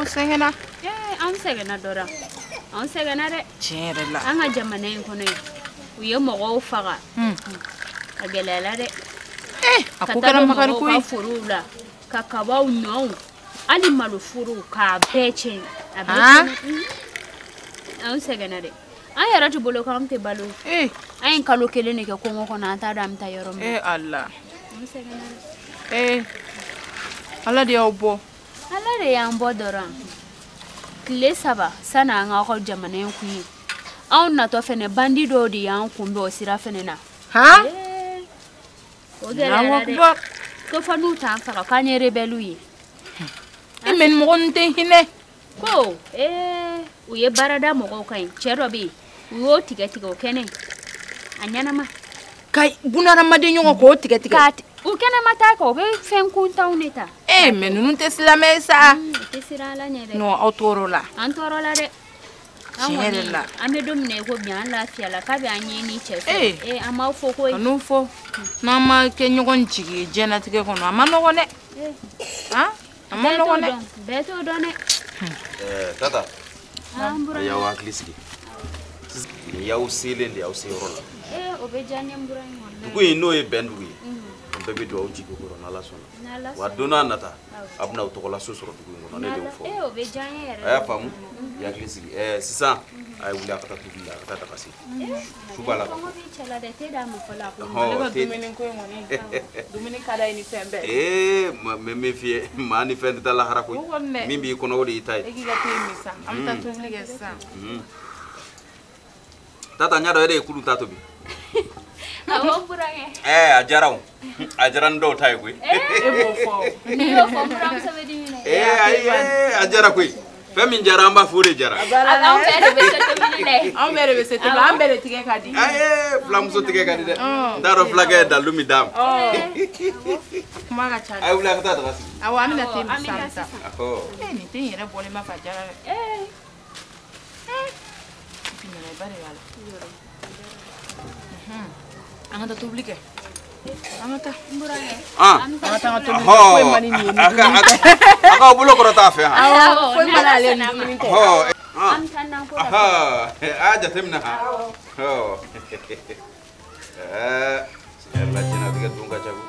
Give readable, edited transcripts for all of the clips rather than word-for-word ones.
sɛgɛnna. Ee, an sɛgɛnna dɔrɔn. An sɛgɛnna dɛ. Tiɲɛ yɛrɛ la. An ka jamana in kɔnɔ yen, u ye mɔgɔw faga. A gɛlɛyara dɛ. Ee, a ko kɛra makari ko ye. Ka forow la, ka kabaw ɲɔw, hali maloforow k'a bɛɛ tiɲɛ. A bɛɛ tiɲɛ. An sɛgɛnna dɛ. An yɛrɛ tɛ bolo k'an tɛ balo. An ye kalo kelen de kɛ kɔngɔ kɔnɔ, an t'a dɔn an bɛ taa yɔrɔ min. Ee Ala. An sɛgɛnna dɛ. Ee, Ala de y'aw bɔ. Ala de y'an bɔ dɔrɔn. Tile 3 sanni an k'aw ka jamana in kun ye. Anw natɔ fɛnɛ bandi dɔw de y'an kunbɛn o sira fɛnɛ na. Han? O gɛlɛyara dɛ. Ko fɔ n'u t'an faga k'an ye rebelle ye. E mais nin mɔgɔ ninnu tɛ hinɛ. Ko ee, u ye baarada mɔgɔw kan yen, cɛ dɔ bɛ yen, u y'o tigɛ tigɛ o kɛnɛ a ɲɛnama. Ka bunahadamaden ɲɔgɔn k'o tigɛ tigɛ. U kɛnɛma t'a kɛ, u bɛ fɛn kuntanw de ta. Ee mais ninnu tɛ silamɛ ye sa. U tɛ siran Ala ɲɛ dɛ. Non, aw tɔɔrɔ la. An tɔɔrɔ la dɛ. Tiɲɛ yɛrɛ la. An bɛ don min na i ko bi, an lafiyala kabi an ye ni cɛ sɔrɔ. Ee, an m'aw fo koyi. Kan'o fɔ. N'an ma kɛ ɲɔgɔn jigi ye diɲɛlatigɛ kɔnɔ, a ma nɔgɔn dɛ. Han? A ma nɔgɔn dɛ. Bɛɛ t'o dɔn dɛ. Tata. An buran. A y'aw hakili sigi. Nin y'aw selen de y'aw se yɔrɔ la. Ee, o bɛ diya n ye n buran ye walahi. Dugu in n'o ye bɛn dugu ye. An bɛɛ bɛ dugawu jigin o kɔrɔ n'Ala sɔnna. Wa don n'a nata, a bɛna aw tɔgɔla so sɔrɔ dugu in kɔnɔ, ne de y'o fɔ. Ee, o bɛ diya n ye yɛrɛ. A y'a faamu, i hakili sigi. Sisan, a ye wuli a ka taa tobili la, a ka taa daga sigi. Su b'a la. Kɔngɔ b'i cɛ la dɛ, te d'a ma fɔlɔ a ko. Ale ka dumuni ko in kɔni, dumuni ka d'a ye ni fɛn bɛɛ. Ee, n bɛ min f'i ye, maa ni fɛn tɛ taa lahara koyi. Min b'i kɔnɔ o de y'i ta ye. E k'i ka te min sa, an bɛ taa tobili kɛ sisan. Tata, n y'a dɔn e de ye kulu ta tobi. Awɔ, n burankɛ. A diyara o. A diyara ni dɔw ta ye koyi. E b'o fɔ. N'i y'o fɔ, n buramuso bɛ dimi dɛ. Ee, ayi, a diyara koyi. Fɛn min diyara, an b'a fɔ o de diyara. Anw bɛɛ de bɛ se tobili la. Anw bɛɛ de bɛ se tobili la, an bɛɛ de tigɛ ka di. Ee, filamuso tigɛ ka di dɛ. N t'a dɔn fulakɛ ye dalu min d'a ma. Kuma ka ca dɛ. A ye wuli a ka taa daga sigi. Awɔ, an bɛna te min sisan. Ee, nin te in yɛrɛ bɔlen b'a fɛ a diyara dɛ. Ee. Ba de b'a la. An ka taa tobili kɛ. An ka taa. N burankɛ. An ka taa an ka tobili kɛ. Foyi man di nin ye ni dumuni tɛ. A k'aw bolo kɔrɔta a fɛ han. Awɔ, foyi man d'ale ni dumuni tɛ. An bɛ taa nanko la. A y'a jateminɛ han. Ɛɛ, tiɲɛ yɛrɛ la diɲɛlatigɛ don ka ca koyi.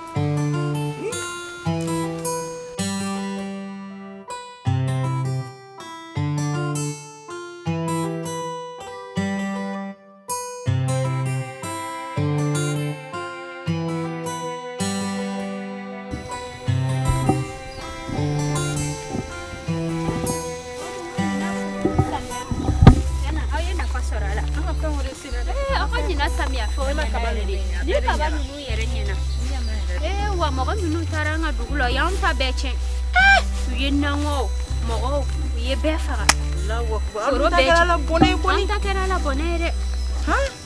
Ni kaba ninnu yɛrɛ ɲɛna. Ee, wa mɔgɔ minnu taara an ka dugu la, u y'an ta bɛɛ tiɲɛ. U ye naŋɔw, mɔgɔw, u ye bɛɛ faga. Foro bɛɛ tiɲɛ. An ta kɛra la bɔnɛ ye dɛ.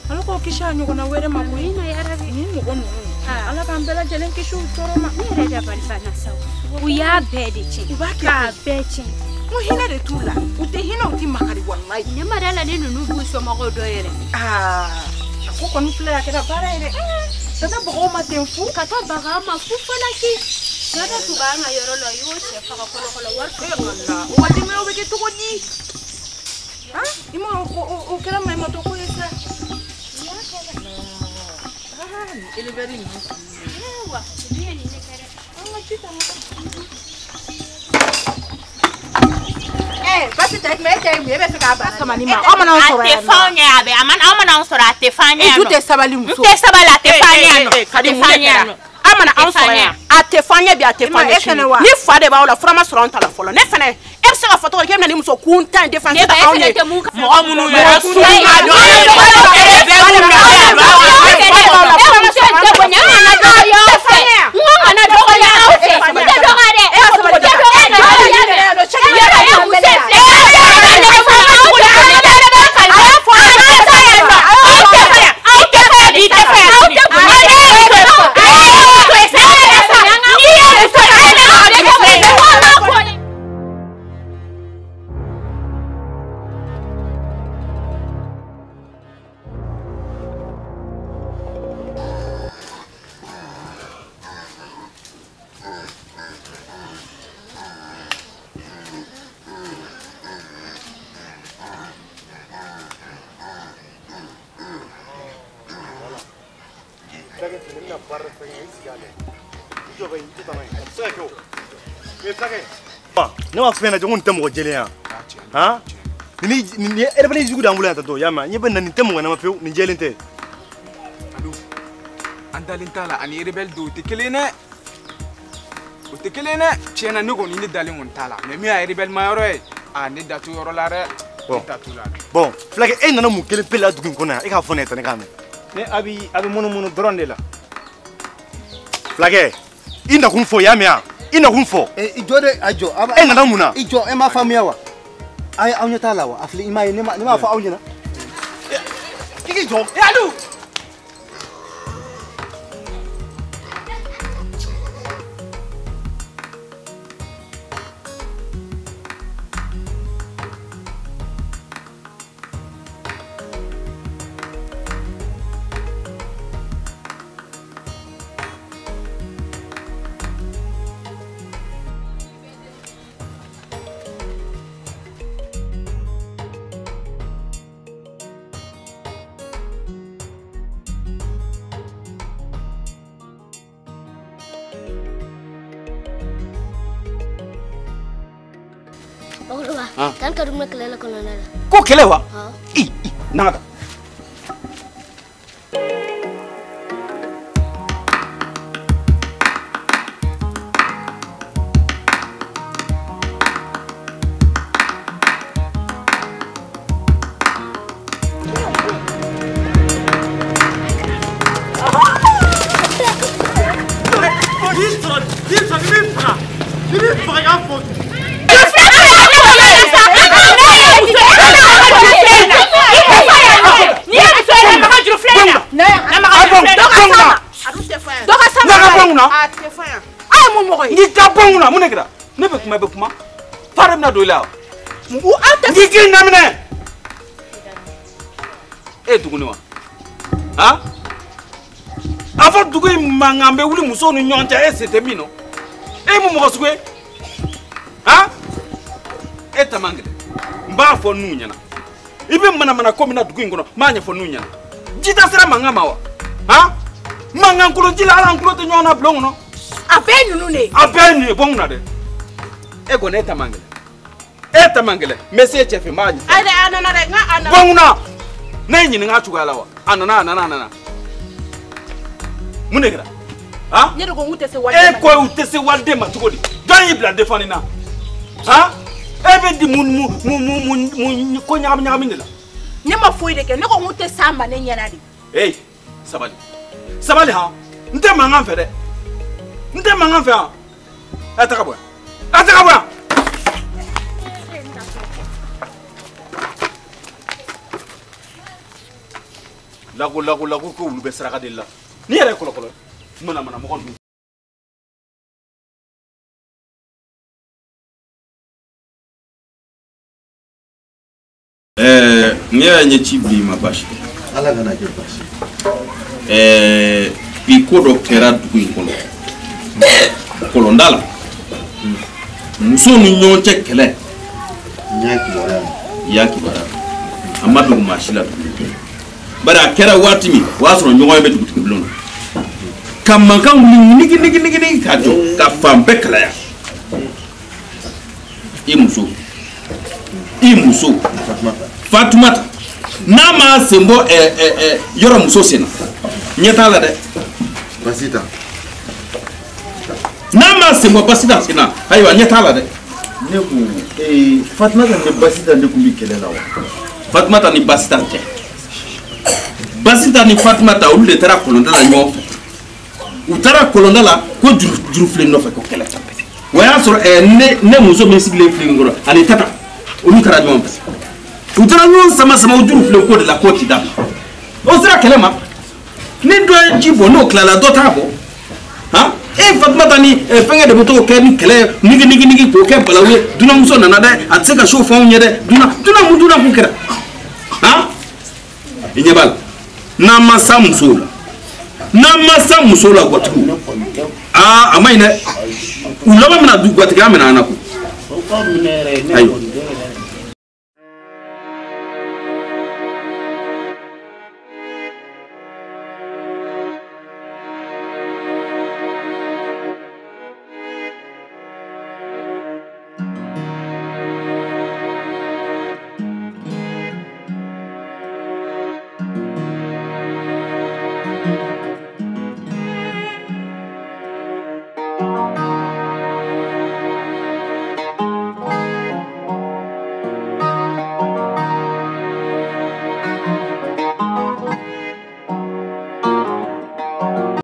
Ala k'o kisi a ɲɔgɔnna wɛrɛ ma koyi. Amina yarabi. Nin mɔgɔ ninnu, Ala k'an bɛɛ lajɛlen kisi u tɔɔrɔ ma. Ne yɛrɛ dabali banna sa. U y'a bɛɛ de tiɲɛ. U b'a kɛ k'a bɛɛ tiɲɛ. N ko hinɛ de t'u la. U tɛ hinɛ, u tɛ makari walayi. Ne ma da la ne ninnu b'u somɔgɔw dɔn yɛrɛ. A ko kɔni filɛ a kɛra baara ye dɛ. Ka taa bagaw ma ten fu. Ka taa bagaw ma fu falaki. Cɛ dɔ tun b'an ka yɔrɔ la, u y'o cɛ faga kɔlɔkɔlɔ wari tun t'o la. O ka denbayaw bɛ kɛ cogo di? Han? I ma o kɛra maɲumantɔ ko ye sa. U y'a kɛ dɛ. Nin éleveur ninnu. Ee wa, u dun ye nin de kɛ dɛ. An ka ji ta an ka taa. Basi tɛ e cɛ ye mun ye e bɛ fɛ k'a ban sama ni ma aw mana anw sɔrɔ yan a tɛ fɔ anw ɲɛ a bɛ a mana aw mana anw sɔrɔ a tɛ fɔ an ɲɛ yan nɔ e du tɛ sabali muso n tɛ sabali a tɛ fɔ an ɲɛ yan nɔ a tɛ fɔ an ɲɛ yan nɔ aw mana anw sɔrɔ yan a tɛ fɔ an ɲɛ bi a tɛ fɔ an ɲɛ sini ni fa de b'aw la fura ma sɔrɔ anw ta la fɔlɔ ne fɛnɛ e bɛ se ka fɔ cogo di k'e bɛna ni muso kuntan in défense ta anw ye mɔgɔ minnu yɛrɛ sun ka don fɛ ne bɛna baara fɛn kɛ i sigi a lajɛ i jɔ bɛ i tɛ taa n'a ye a tɛ se ka kɛ o e fulakɛ ne m'a f'i ɲɛna ko nin tɛ mɔgɔ jɛlen ye han nin ye rebelle jugu de y'an bolo yan tantɔ i y'a mɛn ɲɛ bɛ nin na nin tɛ mɔgɔ ɲɛnama fiyewu nin jɛlen tɛ. An dalen t'a la ani rebelle dɔw tɛ kelen dɛ o tɛ kelen dɛ tiɲɛ na ne kɔni ne dalen kɔni t'a la mais min y'a rebelle ma yɔrɔ ye aa ne da t'o yɔrɔ la dɛ ne da t'o la. Bon fulakɛ e nana mun kelen pe la dugu in kɔnɔ yan e k'a fɔ ne ye tan ne k'a mɛn. Ne a bɛ munumunu dɔrɔn de la. Fulakɛ i nakun fɔ i y'a mɛn wa i nakun fɔ. I jɔ de a jɔ. E nana mun na. I jɔ e m'a faamuya wa aw ɲɛ t'a la wa a filɛ i m'a ye ne m'a fɔ aw ɲɛna. I k'i jɔ. Alu. Tan ka dumuni kɛlɛ la kɔnɔna la. Ko kɛlɛ wa? I na ka. Mun de kɛra ne bɛ kuma i bɛ kuma fa de bɛna don i la wa n k'i k'i naminɛ e ye tuguni wa han a fɔ dugu in mankan bɛ wuli musow ni ɲɔgɔn cɛ e se tɛ min nɔ e ye mun mɔgɔ sugu ye han e ta man gɛlɛn n b'a fɔ n'u ɲɛna i bɛ manamana ko min na dugu in kɔnɔ n b'a ɲɛfɔ n'u ɲɛna ji tɛ sira mankan ma wa han mankan kolon ji la hali an tulo tɛ ɲɔgɔn na bulon kɔnɔ. A bɛɛ ninnu de ye. A bɛɛ ye ninnu ye bɔ n kunna dɛ. E kɔni e ta man gɛlɛn. E ta man gɛlɛn n bɛ se e cɛ fɛ n b'a ɲɛfɔ. Ayi dɛ a nana dɛ n ka a nana. Bɔ n kunna ne ye ɲininka a cogoya la wa a nana a nana a nana mun de kɛra han. Ne de ko n k'u tɛ se waliden ma. E ko u tɛ se waliden ma cogo di jɔn y'i bila defani na han e bɛ di mun ko ɲagami ɲagami de la. Ne ma foyi de kɛ ne ko n k'u tɛ s'a ma ne ɲɛna de. Ee sabali sabali han n tɛ mankan fɛ dɛ. N tɛ mankan fɛ yan a ta ka bɔ yan a ta ka bɔ yan. Lago lago lago ko olu bɛ saraka de la n'i yɛrɛ ye kɔlɔkɔlɔ ye manamana mɔgɔ ninnu. N'i y'a ye ci bi ma baasi tɛ. Ala kana kɛ baasi. Bi ko dɔ kɛra dugu in kɔnɔ. Kɔlɔnda la musow ni ɲɔgɔn cɛ kɛlɛ n y'a kibaruya i y'a kibaruya a ma dogo maa si la bari a kɛra waati min o y'a sɔrɔ ɲɔgɔn ye bɛ dugutigi bulon na ka mankan wuli nigi nigi nigi nigi ka jɔ ka fan bɛɛ kalaya i muso Fatumata n'a m'a sen bɔ yɔrɔ muso sen na ɲɛ t'a la dɛ basi t'a n'a ma sen bɔ basi t'a sen na ayiwa ɲɛ t'a la dɛ. Ne ko Fatumata ni Basita de tun bɛ kɛlɛ la wa. Fatumata ni Basita tɛ Basita ni Fatumata olu de taara kɔlɔnda la ɲɔgɔn fɛ u taara kɔlɔnda la ko jurufilen nɔfɛ ko kɛlɛ o y'a sɔrɔ ne muso min sigilen filɛ nin kɔrɔ ani tata olu taara ɲɔgɔn fɛ u taara ɲɔgɔn sama sama o jurufilen ko de la k'o ti dabila o sera kɛlɛ ma ni dɔ ye ji bɔ n'o tilala dɔ t'a bɔ han. E Fatumata ni fɛnkɛ de bɛ t'o kɛ ni kɛlɛ nigi nigi nigi k'o kɛ balawu ye dunanmuso nana dɛ a tɛ se ka so fɔ anw ɲɛ dɛ dunan dunan mun dunan kun kɛra han i ɲɛ b'a la n'an ma sa musow la n'an ma sa musow la gatigiw aa a ma ɲi dɛ u laban bɛna du gatigiya minɛ an na koyi ayiwa.